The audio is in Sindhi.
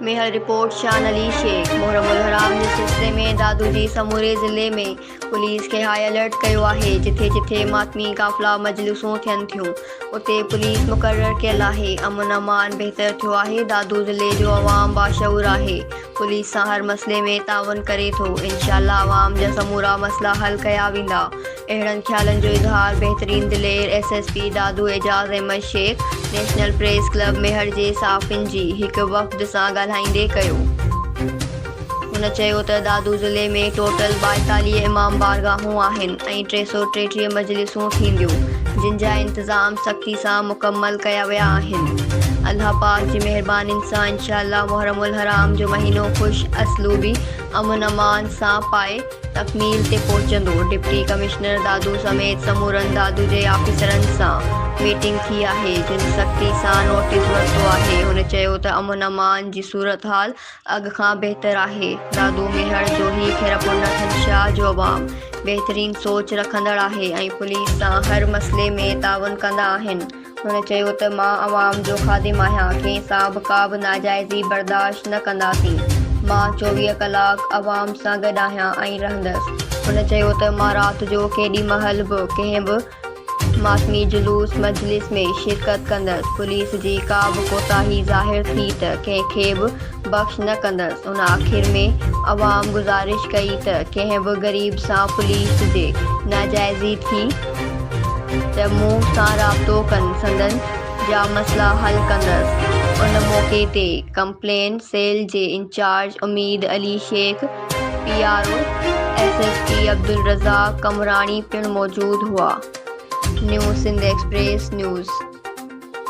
ميهڙ، رپورٽ، شان علي شيخ، محرم الحرام جي سلسلي ۾ دادو جي سموري ضلعي ۾ پوليس کي هاء الرٽ ڪيو آهي، جٿي جٿي ماتمي قافلا مجلسون ٿين ٿيون اتي پوليس مقرر ڪيل آهي، امن امان بهتر ٿيو آهي، دادو ضلعي جو عوام باشعور آهي، پوليس سان هر مسئلي ۾ تعاون ڪري ٿو، انشاء الله عوام جا سمورا مسئلا حل ڪيا ويندا. اهڙن خيالن جو اظهار بهترين دلير S S P Dadu Ejaz Ahmed Shaikh national press club Mehar جي صحافين جي هڪ وفد سان ڳالهائيندي ڪيو. هن چيو ته دادو ضلعي ۾ ٽوٽل 42 امام بارگاهون آهن ۽ 333 مجلسون ٿينديون جن جا انتظام سختي سان مڪمل ڪيا ويا آهن. الله پاڪ جي مهربانين سان انشاء الله محرم الحرام جو مهينو خوش اسلوبي امن امان سان پائي تڪميل تي پهچندو، ڊپٽي ڪمشنر دادو سميت سمورن دادو جي آفيسرن سان ميٽنگ ٿي آهي جن سختي سان نوٽيس ورتو آهي، هن چيو ته امن امان جي صورتحال اڳ کان بهتر آهي، دادو ميهڙ جوهي خيرپور نٿن شاهه جو عوام بهترين سوچ رکندڙ آهي ۽ پوليس سان هر مسئلي ۾ تعاون ڪندا آهن. هن چيو ته مان عوام جو خادم آهيان، ڪنهن سان به ڪا به ناجائزي برداشت نه ڪنداسين، مان 24 ڪلاڪ عوام سان گڏ آهيان ۽ رهندس. هن چيو ته مان رات جو ڪيڏي مهل به ڪنهن به ماتمي جلوس مجلس ۾ شرڪت ڪندس، پوليس جي ڪا به ڪوتاهي ظاهر ٿي ته ڪنهن کي به بخش نه ڪندس. هن آخر ۾ عوام گذارش ڪئي ته ڪنهن به غريب سان پوليس جي ناجائزي ٿي ته مون سان رابطو ڪن سندن جا مسئلا حل ڪندس. ان موقعي تي ڪمپلين سيل جي incharge Umeed Ali Shaikh, P R O S S P Abdulrazzaq Qamrani پڻ موجود هئا. New Sindh express news.